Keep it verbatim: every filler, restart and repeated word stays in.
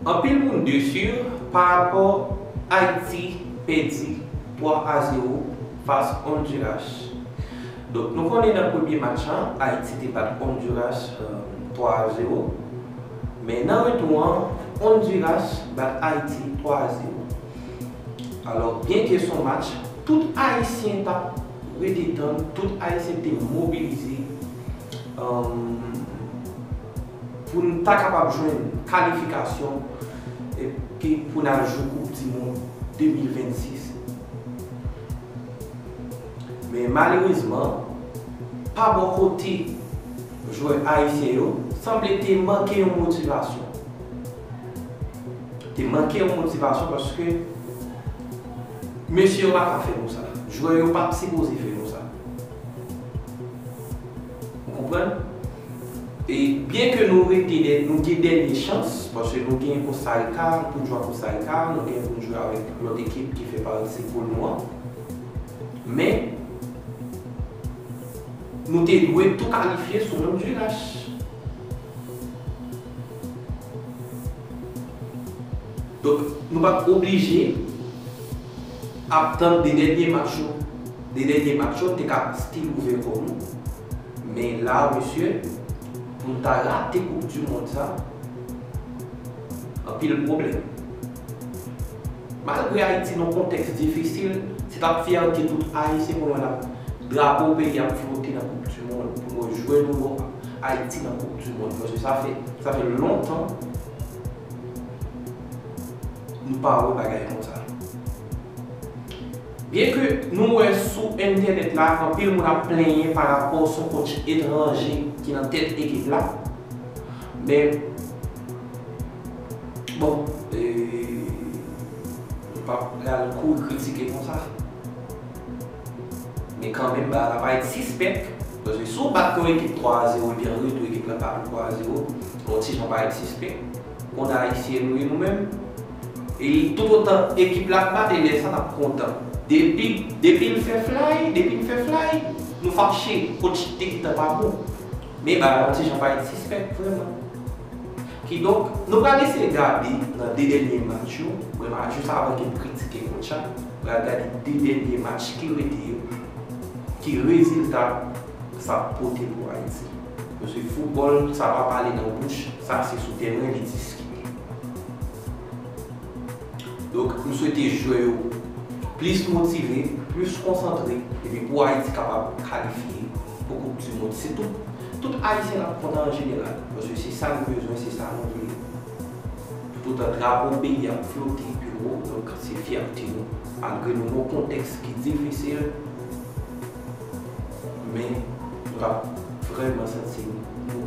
Anpil moun desi pa rapò Ayiti pèdi twa a zewo fas Honduras. Donk, nou konnen nan premye match lan, Ayiti te bat Honduras, euh, twa a zewo. Men nan retou an, Honduras bat Ayiti twa a zewo. Alò, byenke se yon match, tout Ayisyen t ap rete tann, tout Ayisyen te mobilize, euh, pou n ta kapab jwenn kalifikasyon epi pou n al jwe Koup di Mond de mil vennsis. Men malerezman, pa bò kote jwè ayisyen yo, sanble te manke yon motivasyon. Te manke yon motivasyon paske mesye yo pa ka fè nou sa. Jwè yo pa t sipoze fè nou sa. Ou konprann? E byenke nou rete dè, nou gen dènye chans, paske nou gen Costa Rica, nou pou n jwe ak Costa Rica, nou gen pou n jwe avèk lòt ekip ki fè pati poul nou an. Men, nou te dwe tou kalifye sou Honduras. Donk, nou pa t oblije ap tann de dènye match yo. De dènye match yo, nou te ka still ouvè kò nou. Men la, mesye, pou n ta rate Koup di Mond sa, anpil pwoblèm. Malgre Ayiti nan kontèks difisil, se t ap fyète tout Ayisyen pou nou wè n ap drapo peyi ap flote nan Koup di Mond, pou nou jwe nou Ayiti nan Koup di Mond. Paske sa fè, sa fè lontan nou pa wè bagay konsa. Byenke nou wè sou entènèt la, anpil moun ap plenyen pa rapò se yon coach etranje ki nan tèt ekip la, men, bon, e, nou p ap pral kouri kritike konsa. Men kanmenm, bagay la parèt sispèk. Paske si w bat yon ekip twa a zewo, epi an retou ekip la bat ou twa a zewo, yon ti jan parèt sispèk. Konn Ayisyen nou ye nou menm. E toutotan ekip la ap bat, e lè sa n ap kontan. Depi, depi l fè fly, depi l fè fly, nou fache, coach te gentan pa bon. Men bagay la yon ti jan parèt sispèk, vrèman. Kidonk, nou pral eseye gade nan de dènye match yo, vrèman, jis avan ke m kritike coach la, nou pral gade de dènye match ki rete yo, ki rezilta sa ap pote pou Ayiti. Paske foutbòl, sa pa pale nan bouch, sa se sou tèren li diskite. Donk, m swete jwè yo plis motive, plis konsantre, epi pou Ayiti kapab kalifye pou Koup di Mond. Se tout, tout Ayisyen n ap kontan an jeneral, paske se sa nou bezwen, se sa nou vle. Toutotan drapo peyi a ap flote pi wo, donk se fyète nou, malgre nou nan yon kontèks ki difisil, men nou t ap vrèman santi nou